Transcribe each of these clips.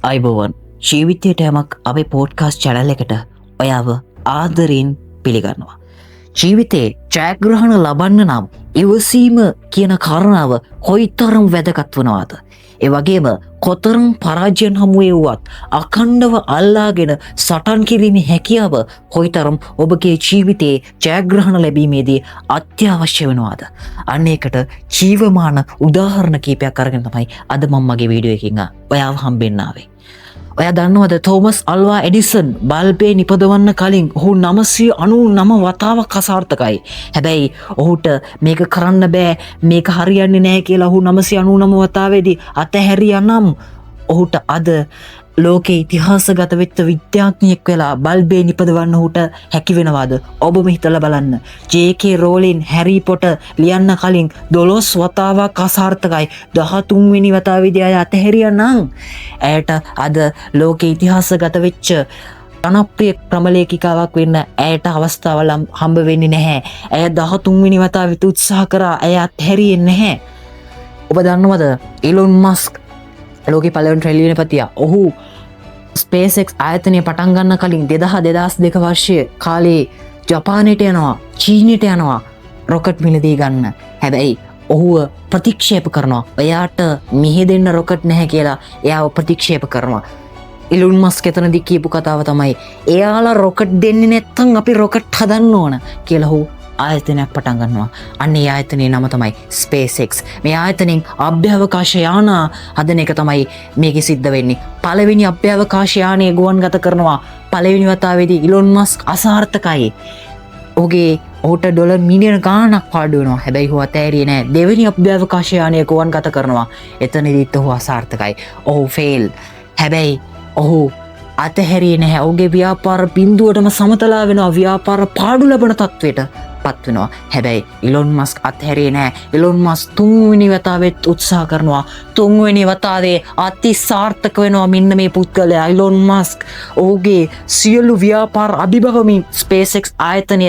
අයිබෝවන් ජීවිතයට යමක් අපේ පෝඩ්කාස්ට් චැනල් එකට ඔයාව ආදරයෙන් පිළිගන්නවා. ජීවිතේ ජයග්‍රහණ ලබන්න නම් ඉවසීම කියන කාරණාව කොයිතරම් වැදගත් වනවාද? ඒ වගේම කොතරම් පරාජයන් හමුවේ වුවත් අඛණ්ඩව අල්ලාගෙන සටන් කිරීමේ හැකියාව කොයිතරම් ඔබගේ ජීවිතයේ ජයග්‍රහණ ලැබීමේදී අත්‍යවශ්‍ය වෙනවාද? අන්න ඒකට ජීවමාන උදාහරණ කීපයක් අරගෙන තමයි අද මම මගේ වීඩියෝ එකකින් ඔයාව හම්බෙන්න ආවේ. ඔයා දන්නවද තෝමස් අල්වා එඩිසන් බල්බේ නිපදවන්න කලින් ඔහු 999 වතාවක් අසාර්ථකයි. හැබැයි ඔහුට මේක කරන්න බෑ, මේක හරියන්නේ නෑ කියලා ඔහු 999 වතාවේදී අතහැරියා නම් ඔහුට අද ලෝකේ ඉතිහාසගත වෙච්ච විද්‍යාඥයෙක් වෙලා බල්බේ නිපදවන්න ඔහුට හැකි වෙනවාද? ඔබම හිතලා බලන්න. ජේ.කේ රෝලින් හැරි පොටර් ලියන්න කලින් 12 වතාවක් අසාර්ථකයි. 13 වෙනි වතාවේදී අය අතහැරියා නම් ඇයට අද ලෝකේ ඉතිහාසගත වෙච්ච ජනප්‍රිය ක්‍රමලේඛිකාවක් වෙන්න ඇයට අවස්ථාව හම්බ වෙන්නේ නැහැ. ඇය 13 වෙනි වතාවෙත් උත්සාහ කරා, ඇය අත්හැරියේ නැහැ. ඔබ දන්නවද ඉලොන් මස්ක් ලෝකේ පළවෙනි ට්‍රිලියනපතියා, ඔහු ස්පේස් X ආයතනය පටන් ගන්න කලින් 2002 වර්ෂයේ කාලේ ජපානයට යනවා, චීනයට යනවා රොකට් මිලදී ගන්න. හැබැයි ඔහුව ප්‍රතික්ෂේප කරනවා. එයාට මෙහෙ දෙන්න රොකට් නැහැ කියලා එයාව ප්‍රතික්ෂේප කරනවා. ඉලොන් මස්ක් එතනදී කියපු කතාව තමයි එයාලා රොකට් දෙන්නේ නැත්තම් අපි රොකට් හදන්න ඕන කියලා ඔහු ආයතනයක් පටන් ගන්නවා. අන්න ඒ ආයතනයේ නම තමයි SpaceX. මේ ආයතනයෙන් අභ්‍යවකාශ යානා හදන එක තමයි මේකේ සිද්ධ වෙන්නේ. පළවෙනි අභ්‍යවකාශ යානය ගුවන්ගත කරනවා. පළවෙනි වතාවේදී ඉලොන් මස්ක් අසාර්ථකයි. ඔහුට ඩොලර් මිලියන ගාණක් පාඩු වෙනවා. හැබැයි ඔහු අතෑරියේ නෑ. දෙවෙනි අභ්‍යවකාශ යානය ගුවන්ගත කරනවා. එතනදීත් ඔහු අසාර්ථකයි. ඔහු ෆේල්. හැබැයි ඔහු අතහැරියේ නැහැ. ඔහුගේ ව්‍යාපාර බිඳුවටම සමතලා වෙනවා. ව්‍යාපාර පාඩු ලබන තත්ත්වයට පත් වෙනවා. හැබැයි ඉලොන් මස්ක් අත්හැරියේ නෑ. ඉලොන් මස්ක් තුන්වෙනි වතාවෙත් උත්සාහ කරනවා. තුන්වෙනි වතාවේ අති සාර්ථක වෙනවා මෙන්න මේ පුද්ගලයා ඉලොන් මස්ක්. ඔහුගේ සියලු ව්‍යාපාර අභිබවමින් SpaceX ආයතනය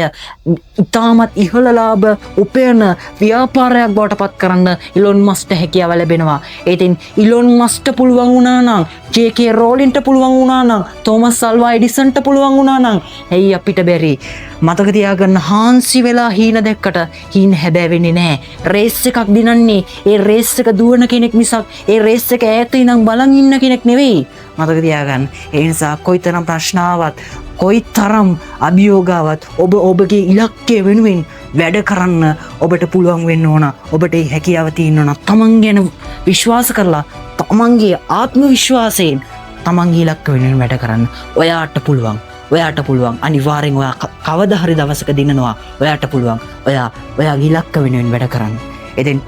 ඉතාමත් ඉහළ ලාභ උපයන ව්‍යාපාරයක් බවට පත් කරන්න ඉලොන් මස්ක්ට හැකියාව ලැබෙනවා. ඉතින් ඉලොන් මස්ක්ට පුළුවන් වුණා නම්, ජේ.කේ රෝලින්ට පුළුවන් වුණා නම්, තෝමස් අල්වා එඩිසන්ට පුළුවන් වුණා නම් ඇයි අපිට බැරි? මතක තියාගන්න, හාන්සි වෙලා හීන දැක්කට හීන හැබෑ වෙන්නේ නෑ. රේස් එකක් දිනන්නේ ඒ රේස් එක දුවන කෙනෙක් මිසක් ඒ රේස් එක ඈත ඉඳන් බලන් ඉන්න කෙනෙක් නෙවෙයි. මතක තියාගන්න. ඒ නිසා කොයිතරම් ප්‍රශ්න ආවත්, කොයිතරම් අභියෝග ආවත් ඔබ ඔබගේ ඉලක්කය වෙනුවෙන් වැඩ කරන්න ඔබට පුළුවන් වෙන්න ඕන. ඔබට ඒ හැකියාව තියෙන්න ඕන. තමන් ගැන විශ්වාස කරලා තමන්ගේ ආත්ම විශ්වාසයෙන් තමන්ගේ ඉලක්ක වෙනුවෙන් වැඩ කරන්න. ඔයාට පුළුවන්. ඔයාට පුළුවන්. අනිවාර්යෙන් ඔයා කවදා හරි දවසක දිනනවා. ඔයාට පුළුවන්. ඔයා ඔයාගේ ඉලක්ක වෙනුවෙන් වැඩ කරන්න. ඉතින්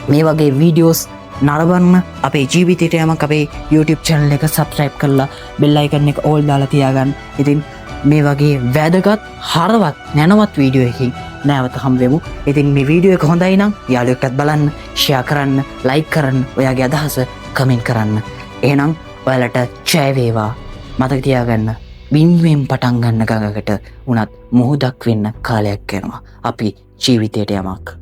මේ වගේ වීඩියෝස් නරඹන්න අපේ ජීවිතයට යමක් අපේ YouTube channel එක subscribe කරලා bell icon එක all දාලා තියාගන්න. ඉතින් මේ වගේ වැදගත් හරවත් නැනවත් වීඩියෝ එකකින් නැවත හම්බ වෙමු. ඉතින් මේ වීඩියෝ එක හොඳයි නම් යාළුවෙක්ටත් බලන්න, ෂෙයා කරන්න, ලයික් කරන්න, ඔයාගේ අදහස කමෙන්ට් කරන්න. එහෙනම් ඔයාලට ජය වේවා. මතක තියාගන්න, බින්දුවෙන් පටන් ගන්න ගඟකට වුණත් මුහුදක් වෙන්න කාලයක් යනවා. අපි ජීවිතයට යමක්.